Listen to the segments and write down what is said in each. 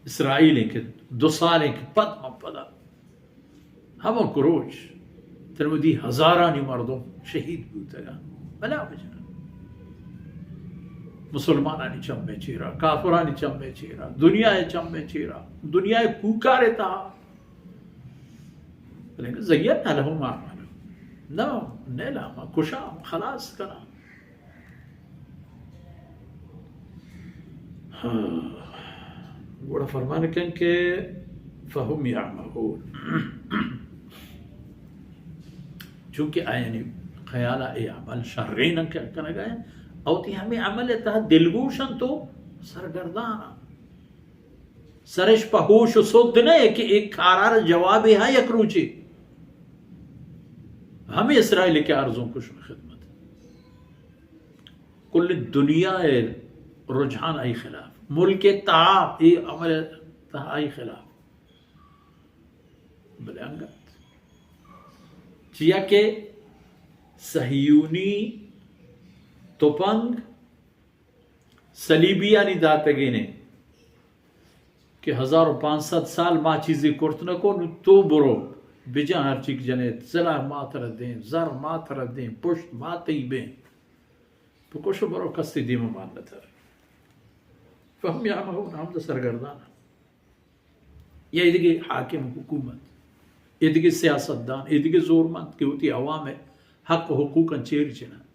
اسرائیل کہ دو سالیں کہ پد من پدا ہمک روچ تنودی ہزارانی مردم شہید بوتگاں، بلا وجہ مسلمانانی چمے چیرا، کافرانی چمے چیرا، دنیا چمے چیرا، دنیا کوکار تہا۔ لیکن زینا لهم اعمالهم، نہ، نہ لاما کشاں، خلاص کناں۔ ہاں۔ گڑا فرمان کن کہ فهم يعمهون۔ چونکہ آیانی خیال اے عمل شرین کہ کنگا ہیں، او تی ہمیں عمل تہا دلگوش انت و سرگردان انت۔ سرش پہ ہوش و سد نہ کہ ایک کارار جوابے ہا یک روچے۔ ہمیں اسرائیل کہ ارزوں کشن خدمت۔ کل دنیا رجحان آئی خلاف، ملک تہا اے عمل تہا آئی خلاف۔ بلے انگت چیا کہ صہیونی تپنگ صلیبیانی داتگینے کہ ہزار و پانچ سد سال ما چیزے کرت نہ کو، نو تو برو بجن ہر چیک جنے، سلاح ما ترا دیں، زر ما ترا دیں، پشت ما تئی بیں، بکش و برو، کسے دیما مان نہ تر۔ فهم يعمهون، ہم دا سرگردان۔ یا ایدگہ حاکم حکومت، ایدگہ سیاستدان، ایدگہ زورمند کہ وتی عوام حق و حقوقاں چیر چنند۔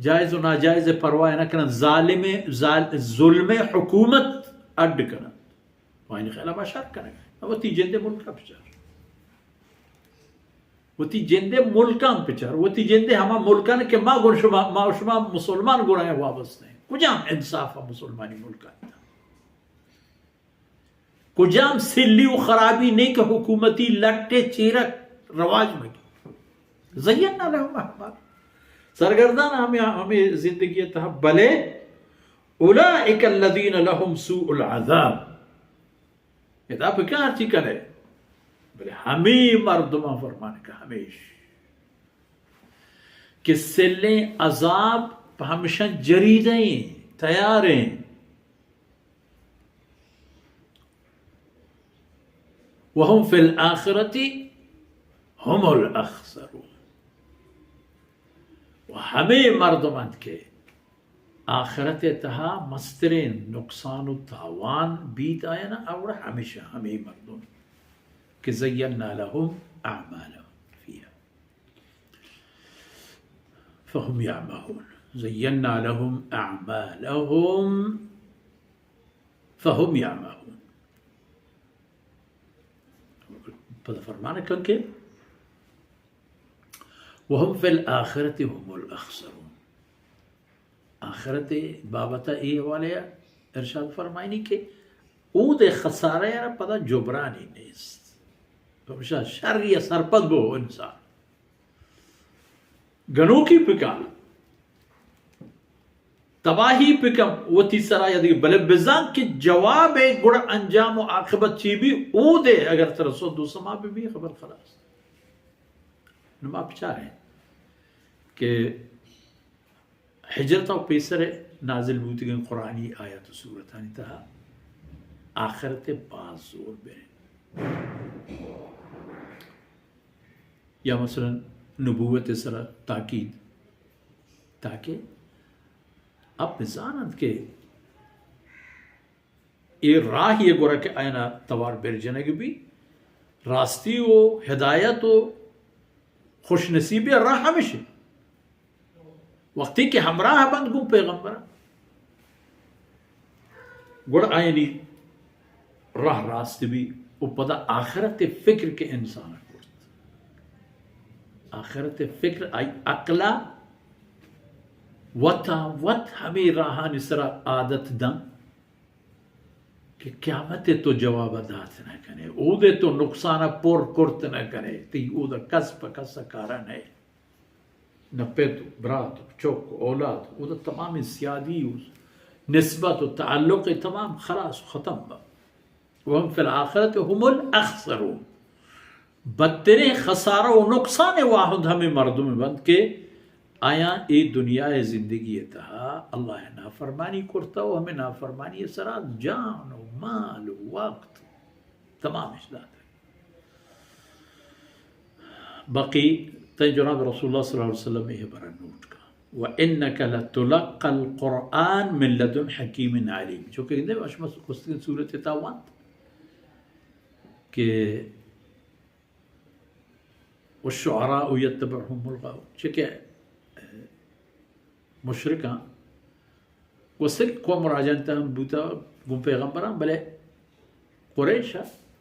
جائز و ناجائز پرواہ نہ کنند، ظالم، ظال-، ظلم حکومت اڈ کنند۔ و آئین خلاف شر کنگ۔ وتی جندے ملکاں بچار۔ وتی جندے ملکاں بچار۔ وتی جندے ہما ملکاں کہ ما گون شما، ما شما مسلمان گون وابستہ ہیں۔ کجام انصاف مسلمانی ملکاں؟ کجام سلی و خرابی نے کہ حکومتی لٹے چیرک رواج مگی؟ زینا لهم اعمال۔ سرگردان ہمیں، ہمیں زندگی تہا۔ بلے اولئک الذین لهم سوء العذاب۔ ادا پکار چی کرے؟ بلے ہمیں مردمان فرمان کہ ہمیش کہ سلیں عذاب پہ ہمشان جریدہ ہیں، تیار ہیں۔ وهم في الآخرة هم الأخسرون۔ و ہمے مردم انت کہ آخرت تہا مستریں نقصان و تاوان بیت آیانا، اور ہمیشہ ہمے مردم کہ زینا لهم أعمالهم فيها فهم يعمهون۔ زينا لهم أعمالهم فهم يعمهون۔ پدا فرمان کن کہ وهم في الآخرة هم الأخسرون۔ آخرت بابت اے حوالے ارشاد فرمائنی کہ اود خسارہ را پدا جبرانی نیست۔ پمشا شری سرپد بو انسان۔ گنوکی پکا، تباہی پکم وتی سرا یا دیگہ، بلے بزان کہ جواب ہے گڑا انجام و عاقبت چی بی، اود ہے اگر ترا سد و سما بی، بی خبر خلاص۔ نما بچاریں کہ ہجرت و پیسر نازل بوتگیں قرآنی آیات و سورتانی تہا آخرت باز زور بہ۔ یا مثلاً نبوت سرا تاکید، تاکہ اب بزانند کہ اے راہ یہ گورا کہ آیانا توار بر جنگ بی، راستی و ہدایت و خوش نصیبی راہ ہمیشہ۔ وقتی کہ ہمراہ بند گوں پیغمبر، گڑ آیانی راہ راست بی و پدا آخرت فکر کہ انسان کرت۔ آخرت فکر آئی عقلا وتا وت ہمیں راہانی سرا عادت دن۔ کہ قیامت تو جواب دات نہ کنے، اود تو نقصان پر کرت نہ کنے، تی اود کس پہ کس کارا نہ، نہ پت، برات، چک، اولاد، اود تمام سیادی و نسبت و تعلق تمام خلاص ختم با۔ وهم في الآخرة هم الأخسرون۔ بدترین خسارہ و نقصان واحد ہمیں مردم بند کہ آیاں اے دنیا ءِ زندگی ءِ تہا اللہ ءِ نافرمانی کرتہ و ہمے نافرمانی ءِ سرا جان و مال و وقت تمامش داتہ۔ باقی تئی جناب رسول اللہ صلی اللہ علیہ وسلم ءِ ہبرا نوٹ کا۔ وَإِنَّكَ لَتُلَقَّى الْقُرْآنَ مِنْ لَدُنْ حَكِيمٍ عَلِيمٍ۔ چونکہ گندے شما گوستگیں سورت ءِ تہا وانت کہ وَالشُّعَرَاءُ يَتَّبِعُهُمُ الْغَاوُونَ۔ چونکہ مشرکاں گوستگیں قوم راجان تہ ہم بوتہ گوں پیغمبراں، بلے قریش ءَ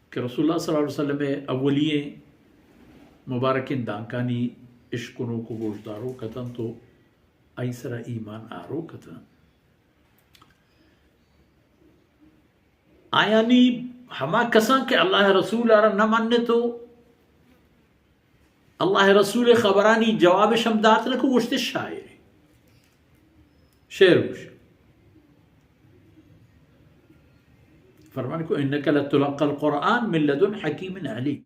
کہ رسول اللہ صلی اللہ علیہ وسلم ءِ اولی ئیں مبارکیں دانکانی اشکنوک و گوشداروک اتنت و آئی سرا ایمان آروک اتنت۔ آیانی ہما کساں کہ اللہ ءِ رسول ءَ را نہ منت و اللہ ءِ رسول ءِ خبرانی جوابش ہم دات نہ کہ گوشت شاعرے، شعر گوش۔ فرمان کو، إِنَّكَ لَتُلَقَّى الْقُرْآنَ مِنْ لَدُنْ حَكِيمٍ عَلِيمٍ۔